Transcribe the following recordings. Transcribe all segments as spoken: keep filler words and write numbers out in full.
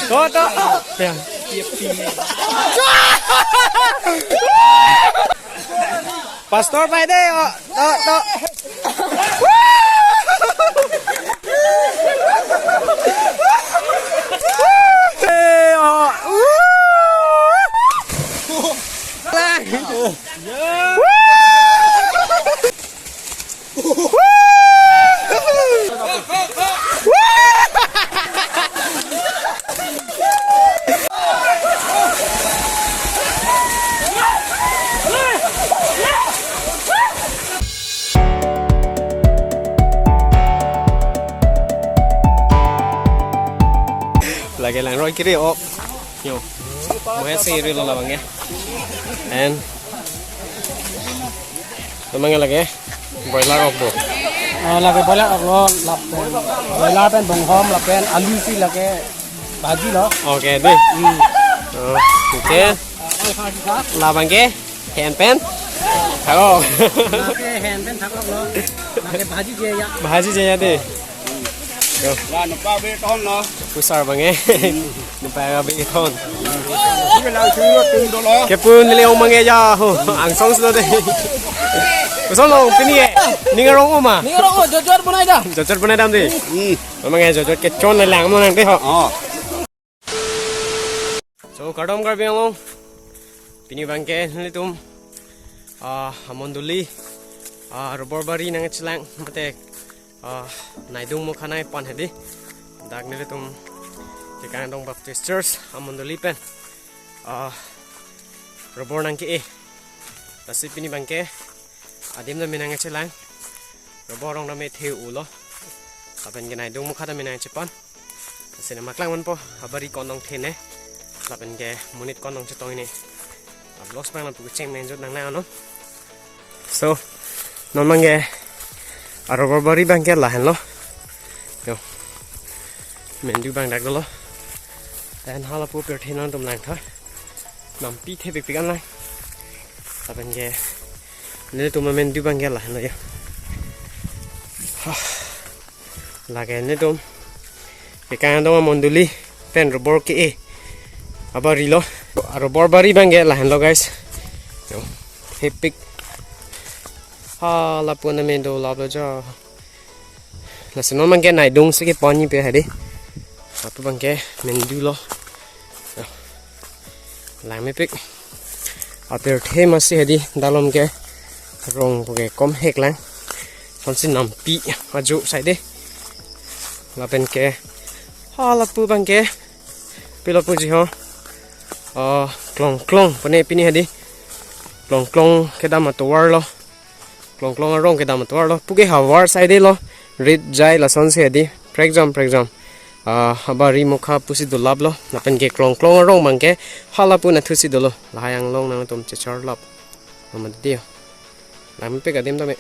To, to. Ya. Pastor pai de, o. To, to. Eh, o. Lake langroi kiri, o. Yo. Mo ya si ri lo labang ke. And labang ke lake broiler ok bo. Oh, lake broiler ok lo, lapen broiler pen bonghom lapen alu si lake bhaji lo. Okay, de. Hmm. Oh, okay. Labang ke hen pen thak ok. Lake hen pen thak ok lo. Lake bhaji je ya. Bhaji je ya de. Yo. La, nangpa be ton lo. Pusar abang ke. Nangpa be ton. Sige, langsung lo, tum dolo. Kepun neli ong abang ke ya ho. Angsong sudah de. Pusar lo pini ke. Ning arong oma. Ning arong oma, jojor punai dam. Jojor punai dam de. Hmm. Abang ke jojor kechon lang mo nang de ho. Oh. So, kardom Karbi Anglong. Pini abang ke nelitum, ah, amondoli, ah, Robor Bari nangchelang mate, ah, Naidung Mukha nangkepan hedi. Dak nelitum Kekang Dong Baptist Church amondoli pen, ah, robor nangke-e. Lasi pini abang ke adim tame nangchelang. Robor arong tame the-u lo. Lapen ke Naidung Mukha tame nangchepan. Lasi nangpaklangponpo, abari ko-an dong the ne. Lapen ke monit ko-an dong chetong ne. A vlogs abang lapu kecheng nang jut nang nang ano. So, non abang ke, a robor bari abang ke lahenlo. Yo. Mendu abang dak dolo. Lapen halapu pirthe nangtum langtha. Nampi thepikpik an lang. Lapen ke nelitum amendu abang ke lahenlo ya. Hah. Lake nelitum Kekang Dong amondoli pen robor ke-e abari lo. Robor bari abang ke lahenlo, guys. Yo, thepik. Halapu na mendo laplo ja. Lasi non abang ke Naidung si kepan ni pe hedi. Lapu abang ke mendu lo. Yo. Lang mepik. Apirthe masi hedi, dalom ke rong pu ke kom hek lang. Sonsi nampi ajo sai de. Lapen ke halapu abang ke pilo puji ho. Oh, klong klong pune pini hedi. Klong klong kedam atovar lo. Klong klong arong kedam atovar lo. Puke havar sai de lo. Rit jai lasonsi hedi. Prekjam, prekjam. Ah, abari mukha pusi dolap lo. Lapen ke klong klong arong abang ke halapu nathusi dolo. Lahai anglong nangtum chechar lap. Mama didi yo. Lang mepik adim tame.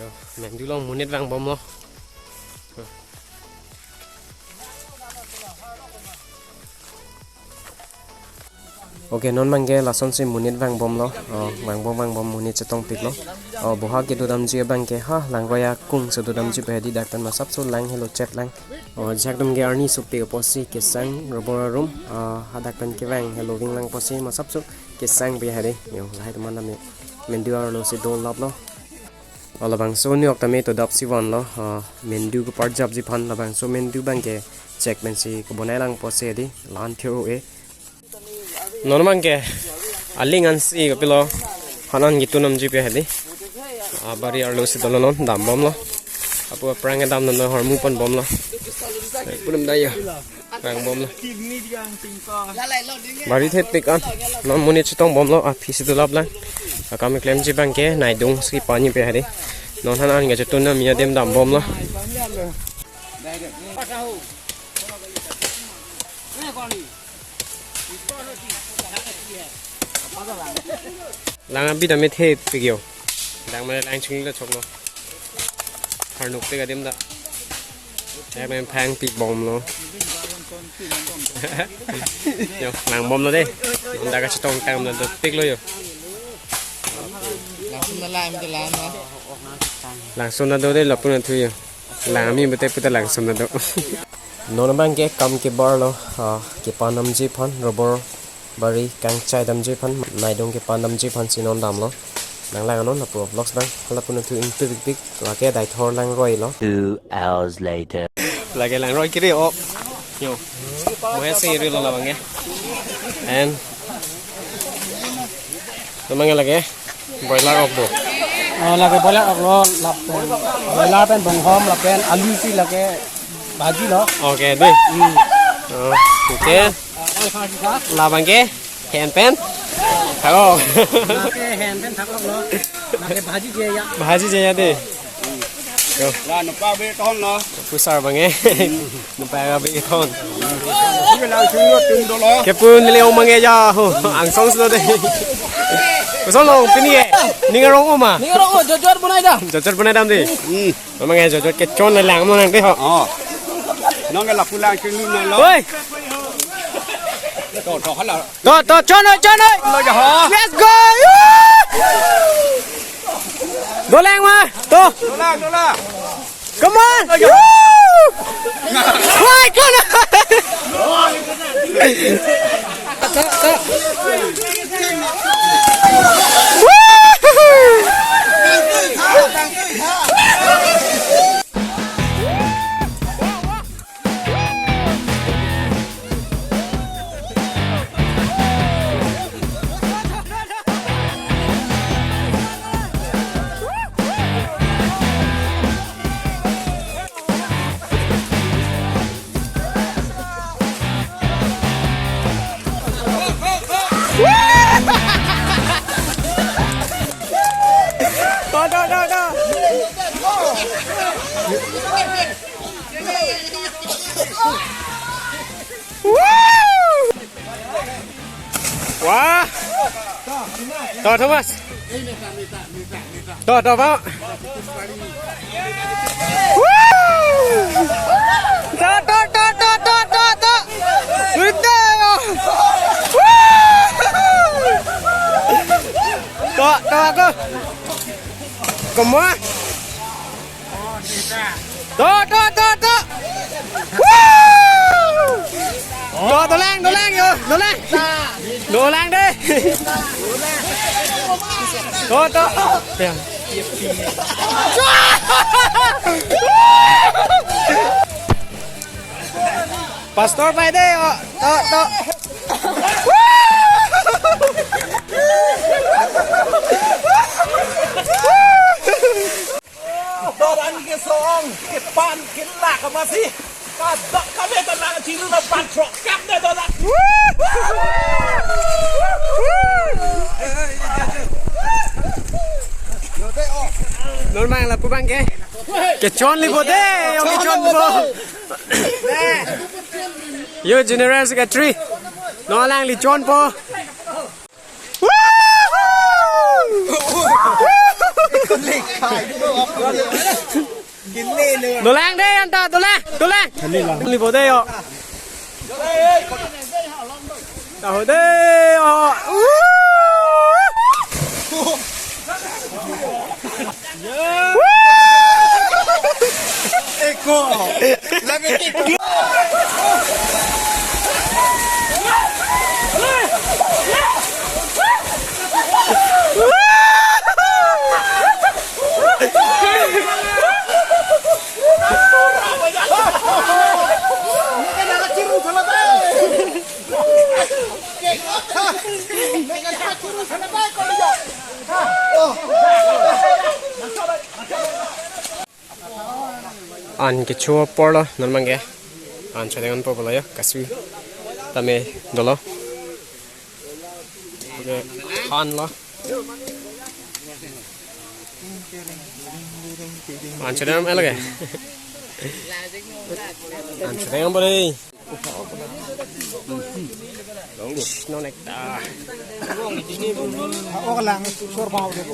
Yo, mendu along monit vangbomlo. Okay, non abang ke lasonsi monit vangbomlo. Oh, vangbom vangbom monit chetongpiklo. Oh, boha kedodamji abang ke ha, langroi akung si dodamji pe hedi, dak pen masapso lang helo chet lang. Oh, jakdom ke arni sopik apotsi kesang robor arum. Ah, hadak pen kevang helo vinglang apotsi masapso kesang pe hedi. Yo, lahai atum an tame mendu arlo si dolaplo. Oh, labangso ni ok tame to dap si vanlo. Ah, mendu keparjapji aphan labangso mendu abang ke chek pensi kebonai lang apotsi hedi, lan thir-o-e. Non abang ke aling ansi kopilo hanan gitu namji pe hedi. Ah, bari arlo si dolo non dambomlo. Apu aphrang kedam non hormu ponbomlo. Eh, pudam dai ya. Vangbomlo. Bari thepik an. Non monit chetongbomlo, aphi si dolap lang. Akam klemji abang ke Naidung si pani pe hedi. Non hanan ke chetun na mi adim dambomlo. Lang abi tame thepik yo. Dang mane lang chinglo choklo. Harnuk pik adim ta. Dak mane phangpikbomlo. Yo, langbomlo de. Dak kachetong tanglo, dopiklo yo. Langsung na lang, lang na. Langsung na do de, lapu nathu yo. Lang ami bete puta langsam na do. Non abang ke kam kebar lo, ah, kepan damji aphan, rubber bari kangchai damji aphan, naidung kepan damji aphan si non damlo. Nang lang non lapu vlogs abang, hala pu nuthu ingtu bikbik, lake Deithor langroi lo. Two hours later. Lake langroi kiri o. Yo. Mohe sing ri lo labang ke. And labang ke lake broiler ok bo. Oh, lake broiler ok lo, lapen broiler pen bonghom, lapen alu si lake bhaji lo. Okay, deh. Hmm. Oh, okay. Labang ke hen pen thak ok. Lake hen pen thak ok lo. Lake bhaji je ya. Bhaji je ya deh. Yo. La nupa be ton lo. Pusar abang ke. Nupa ka be ton. Sige lang sing lo tin dolo. Kepun le ong abang ke ya ho. Angsong silo deh. Koson lo pini ke. Ning arong oma. Ning arong o, jojor bonai dam. Jojor bonai dam deh. Hmm. Abang ke jojor kechon le lang mo nang deh ho. Oh. Nang ke lapu lang sing lo na lo. Oi. To, to, hala. To, to, chon noi, chon noi. Lo ja ho. Let's go. Dolang ma. To. Dolang, dolang. Come on. Woo! Why, come on. Woo! Wah. To, Thomas. To, to, Pak. To, to, to. Udah. To, to, aku. Kemua. To, to, to, to. Woo! To, dolang, dolang, yo, dolang. Dolang deh. To, to. Ya. Pastor pai deh, yo. To, to. Doran ke song, kepan kelak masi. Kadok kami tenang cilu na ban trok kap deh doran. Non abang lapu abang ke. Kechon lipo deh, yo kechon lipo. Yo General Secretary. Non lang lichonpo. Dolang deh, anta, dolang, dolang. Lipo deh, yo. Tahu deh, yo. Eko. Lagi eko. An kecho apor lo, non abang ke. An chodeng ponpo pulo yo, kasu tame dolo. Oke, han lo. An chodeng elo ke. An chodeng ponpo dei. Non ekta.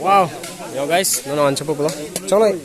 Wow. Yo guys, non an chopo pulo. Chongnoi.